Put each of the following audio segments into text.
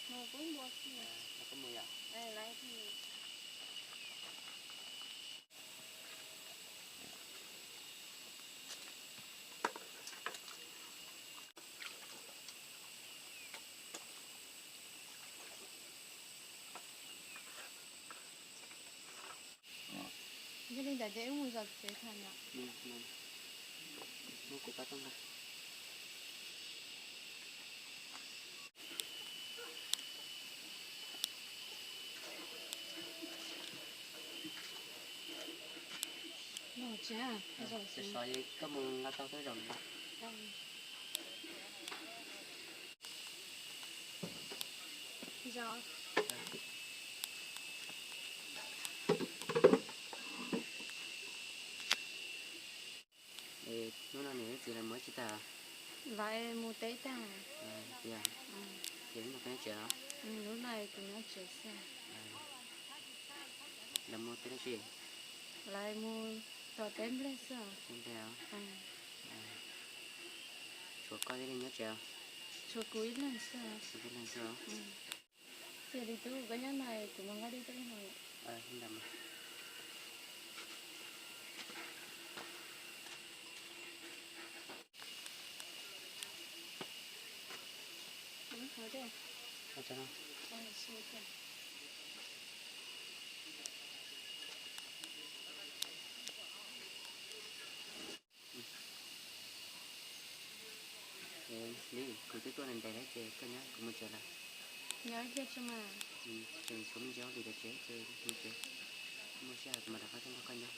Mus kuv npua xwb. Los koj mus yom. Yog li ntawd ces wb mus zov tsev thaum no. Sov sov koj mus nqa tau tuaj zaum no. Hnub no niam txiv lawv mus tsis tag? Lawv mus teb tag. Tias, ces hnub no koj nyob tsev los? Hnub no kuv nyob tsev xwb. Lawv mus teb dab tsi? Lawv mus tom teb nplej xwb. Teb nplej os. Tshuav koj ib leeg nyob tsev? Tshuav kuv ib leeg xwb. Kuv ib leeg xwb. Cia li tub, koj nyob no kuv mus nqa dej tuaj ib hmo. Li, kuv twb tuaj ntev ntev lawm ces koj nyob, kuv mus tsev lawm. Nyob thiab tso mas. Tseem tshuav me ntsis hauj lwm tom tsev ces mus tsev. Muaj sij hawm kuv mam rov qab tuaj nrog koj nyob.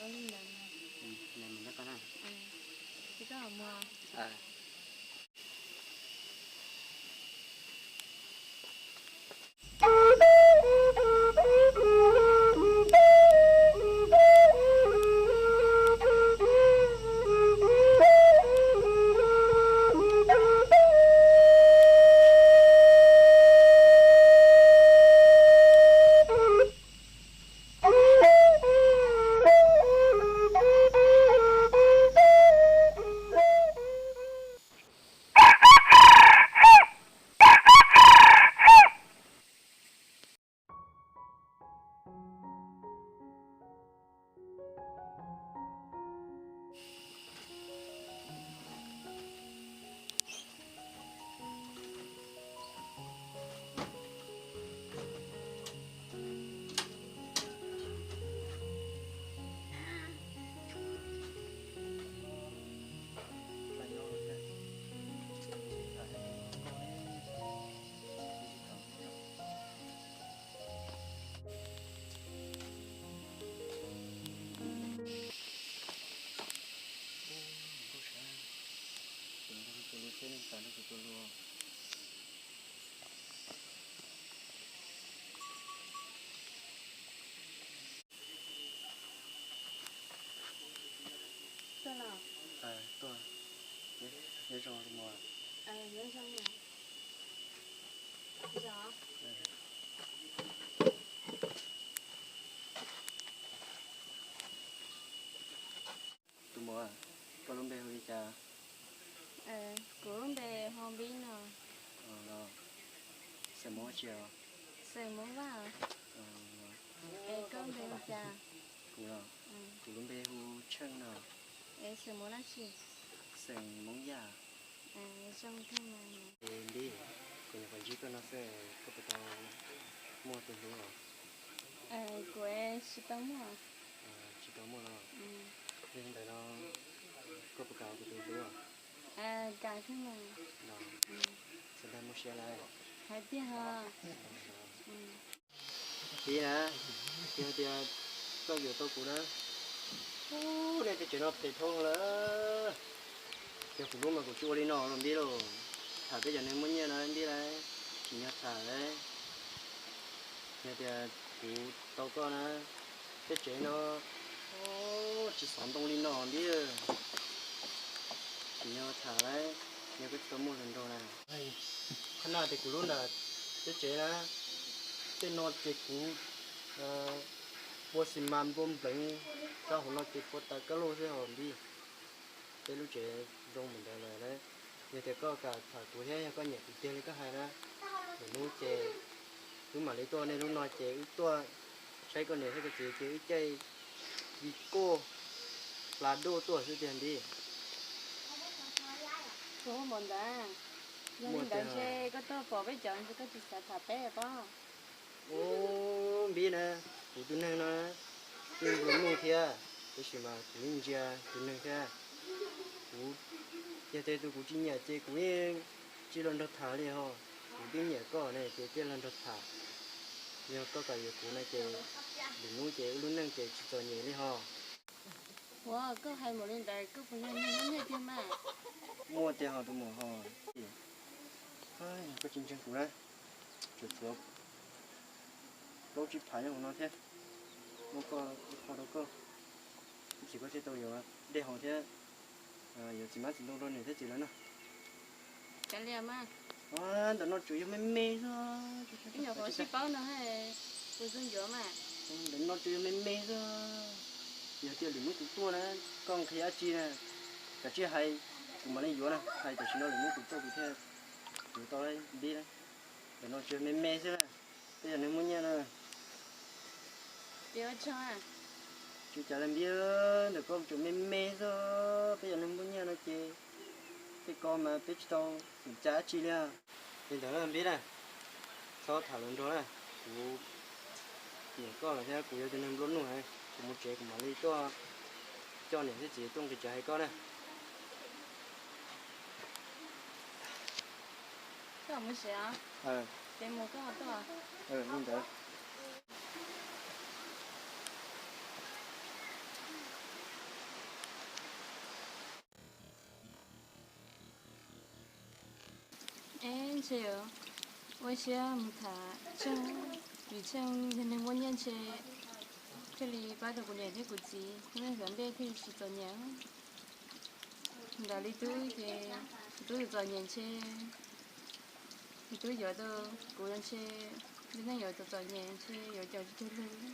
Ua li ntawd. Mus nyob koj na. Ces koj mus. Tuaj los? Tuaj. Nyob zoo mus. Nyob zoo. Tus muam, koj lub npe hu li cas? Kuv lub npe hu Npib no. Xeem Hmoob tsi os? Xeem Hmoob Vaj. Es koj npe hu cas? Kuv los? Kuv lub npe hu Tsheej no. Es xeem Hmoob dab tsi? Xeem Hmoob Yaj. Zoo kawg mas. Es Npib, kuv nyuam qhuav ntsib koj no xwb, koj puas tau muaj tus hlub os? Kuv tsis tau muaj. Tsis tau muaj los? Yog li ntawd no, koj puas kam kuv tus hlub os? Kam kawg mas. Los, txog ntawd muaj siab lawm. Hais tiag os. Npib na, yog tias koj yuav tau kuv na, ub, nej tej tsev no phem dhau lawm. Yog kuv lub mas kuv tsis ua li no los Npib lauj. Tham peb cov neeg muaj nyiaj no Npib lauj, tsim nyog tham lauj. Yog tias kuv tau koj na, tej tsev no tsis xov ntoo li no Npib. Tsim nyog tham lauj, yog koj tsis tau muaj hluas nraug na. Qhov no tias kuv lub ntawm tej tsev na, tej no ces kuv pua xis mas npua npleev, rau hauv no ces pua tawv kab lauj xwb hos Npib. Peb lub tsev zoo mus ntawd lawm lauj. Yog tias koj kam tham kuv thiab yog koj nyiam kuv tiag li koj hais na, lwm hnub ces wb mam li tuaj, nej lub no ces wb tuaj saib koj niam thiab koj txiv ces wb caij di koj hla duj tuaj xwb tiag Npib. Ua ntawd, yog li ntawd ntshe koj tuaj pom peb cov koj tsis xav tham peb pob. Ub, Npib na, kuv tus neeg no yeej nplua nuj thiab, tab sis mas kuv yeej ntsia tus neeg thiab. Kuv, yog tias tus kuv tsis nyiam ces kuv yeej tsis los nrog tham li ho. Kuv twb nyiam koj ne ces thiaj los nrog tham. Yog koj kam yuav kuv no ces lwm hnub ces wb lub neej ces tsis txom nyem li ho. Ua, koj hais npaum li ntawd koj puas yog neeg muaj nyiaj tiag mas? Muaj tiag ho tus muam ho. Koj tsis ntseeg kuv na, tsuas tshuav plaub tsib phav nyob hauv no thiab, muab koj ib qho rau koj, ib chim koj thiaj tau yuav dej haus thiab yuav txiv hmab txiv ntoo rau niam thiab txiv lawv na. Ntawm no tsuas yog me me xwb. Ntawm no tsuas yog me me xwb. Yog tias lwm hnub kuv tuaj na, koj qhia dab tsi na, kav tsij hais, kuv mam li yuav na. Hais tam sim no lwm hnub kuv tuaj kuv thiaj yuav tau Npib na. Ntawm no tsuas yog me me xwb na, peb yog neeg muaj nyiaj na. Tsis ua cas li Npib, ntawm koj tsuas me me xwb, peb yog neeg muaj nyiaj no ces tej ko mas peb tsis tau ua cas dab tsi li. Li ntawd Npib na, txhob tham lus nrog na, kuv nyiam koj lawm thiab kuv yog tus neeg nplua nuj heev, kuv mus tsev kuv mam li tuaj coj niam thiab txiv tuaj nqis tsev hais koj na. Koj mus tsev os? Ces mus koj tuaj. Li ntawd. Es ntshe ua siab mus tham Tsheej, vim Tsheej yog neeg muaj nyiaj ntshe thiaj li pab tau kuv niam thiab kuv txiv, nej xav npej thiaj li tsis txom nyem. Ntawm li tub ces tub txom nyem ntshe li tub yuav tau kuv ntshe li nej yuav txom txom nyem ntshe yuav cov tsis cuag li.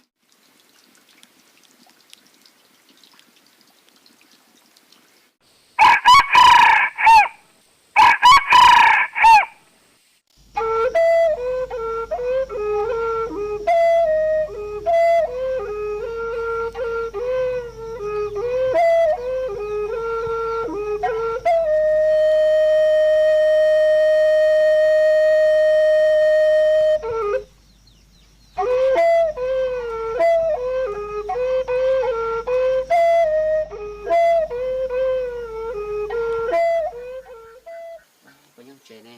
Puas nyob tsev ne?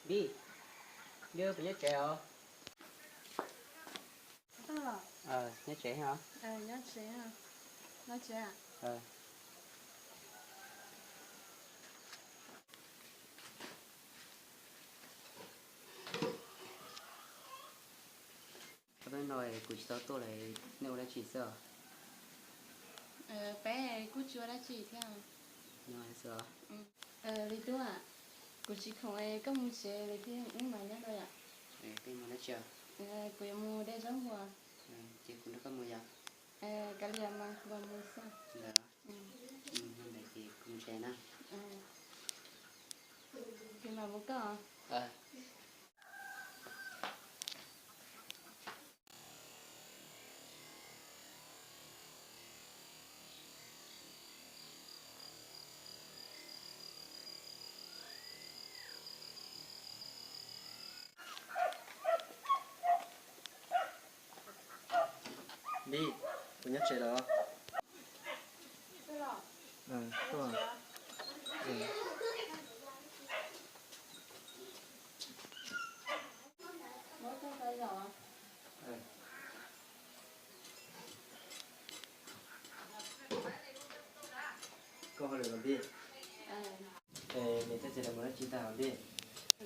Npib, npib puas nyob tsev os? Nyob tsev os? Ob peb hnub no kuv tsis tau tuaj lawm, nej ua dab tsi xwb os? Peb kuj tsis ua dab tsi thiab. Li tub, kuv tsis khoom, koj mus tsev lawm thiab wb mam nyob dua yom. Kuv yuav mus de zaub npua. Ces kuv nrog koj mus yom. Kav liam mas kuv mam mus xwb. Ntawd, ntawd ces kuv mus tsev na. Kuv mam mus koj. Npib, puas nyob tsev lawm? Koj hauj lwm los Npib? Niam thiab txiv lawv mus dab tsi tag Npib?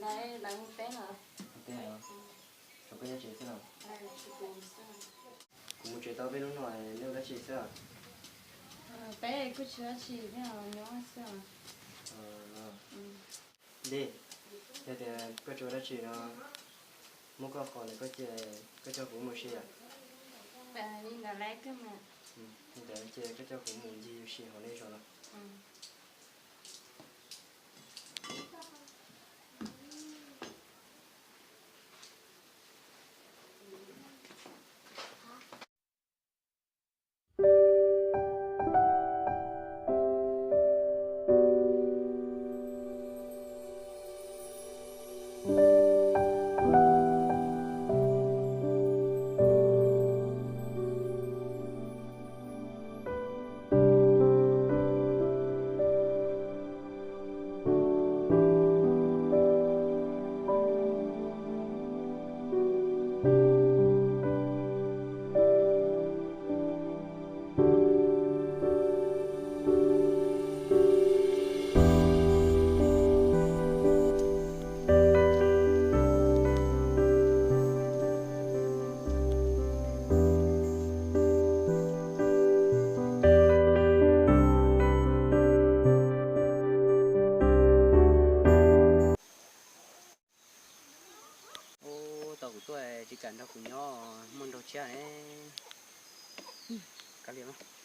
Lawv mus teb lawm. Mus teb os? Tshuav koj nyob tsev xwb los? Kuv mus tsev tau peb hnub no, nej ua dab tsi xwb? Peb kuj tsis ua dab tsi thiab, nyob xwb. Npib, yog tias koj tsis ua dab tsi no, muab koj qos ntawm koj ces koj coj kuv mus ua si yom. Li ntawd ces koj coj kuv mus ncig ua si hauv nej zos no. Ub, tau kuv tuaj tsis kam nrog kuv nyob, muaj nraug tshiab ne. Kav liam.